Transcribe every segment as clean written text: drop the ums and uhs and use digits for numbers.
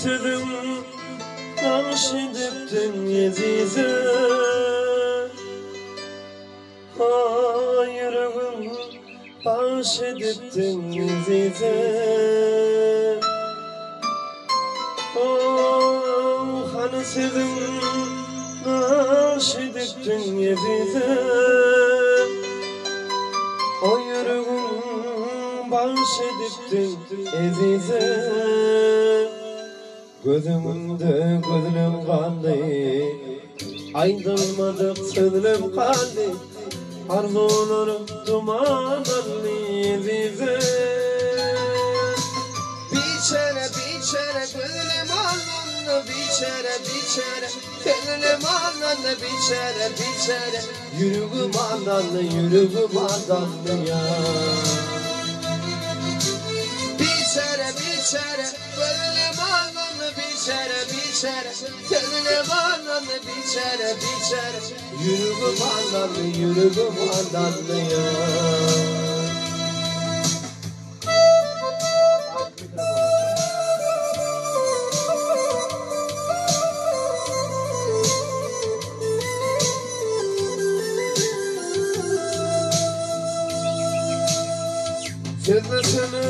sözüň Nagş edipdiň ezize. Ha ýüregim bagş edipdiň ezize. Oh, hany sözüň Nagş edipdiň ezize. O ýüregim bagş edipdiň ezize. Gözüňde gözlem galdy, Aýdylmadyk sözlem galdy, Arzuwlarym duman aldy ezizim. Biçäre, biçäre gözlem alnanda, Biçäre, biçäre sözlem alnanda, Biçäre, biçäre Ýüregim aldandy, ýüregim aldandy ýar. Biçäre, biçäre gözlem alnanda, Biçäre, biçäre sözlem alnanda, Biçäre, biçäre Ýüregim aldandy, ýüregim aldandy ýar. Sözlesene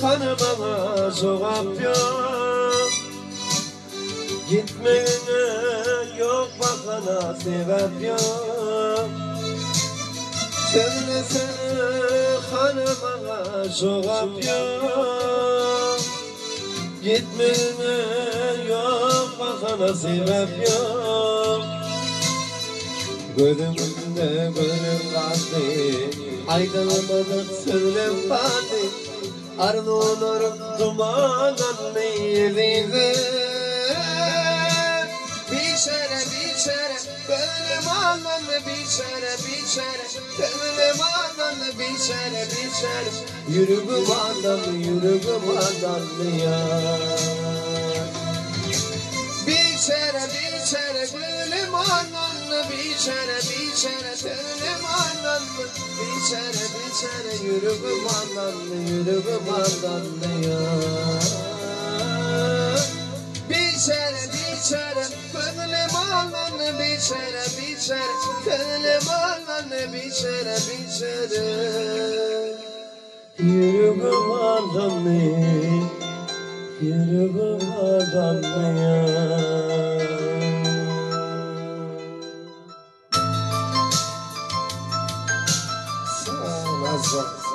hany maňa jogap ýok. Gitmegiňe ýok bahana sebäp ýok. Sözlesene hany maňa jogap ýok. Gitmegiňe ýok bahana sebäp ýok. Gözüňde gözüm galdy, Aýdylmadyk sözlem galdy, Arzuwlarym duman aldy ezizim. Biçäre, biçäre gözlem alnanda, Biçäre, biçäre sözlem alnanda, Biçäre, biçäre Ýüregim aldandy, ýüregim aldandy ýar. Biçäre, biçäre gözlem alnanda, Biçäre, biçäre sözlem alnanda, Biçäre, biçäre Ýüregim aldandy, ýüregim aldandy ýar. Biçäre, biçäre gözlem alnanda, Biçäre, biçäre sözlem alnanda, Biçäre, biçäre Ýüregim aldandy, ýüregim aldandy ýar. Sag ol Azza.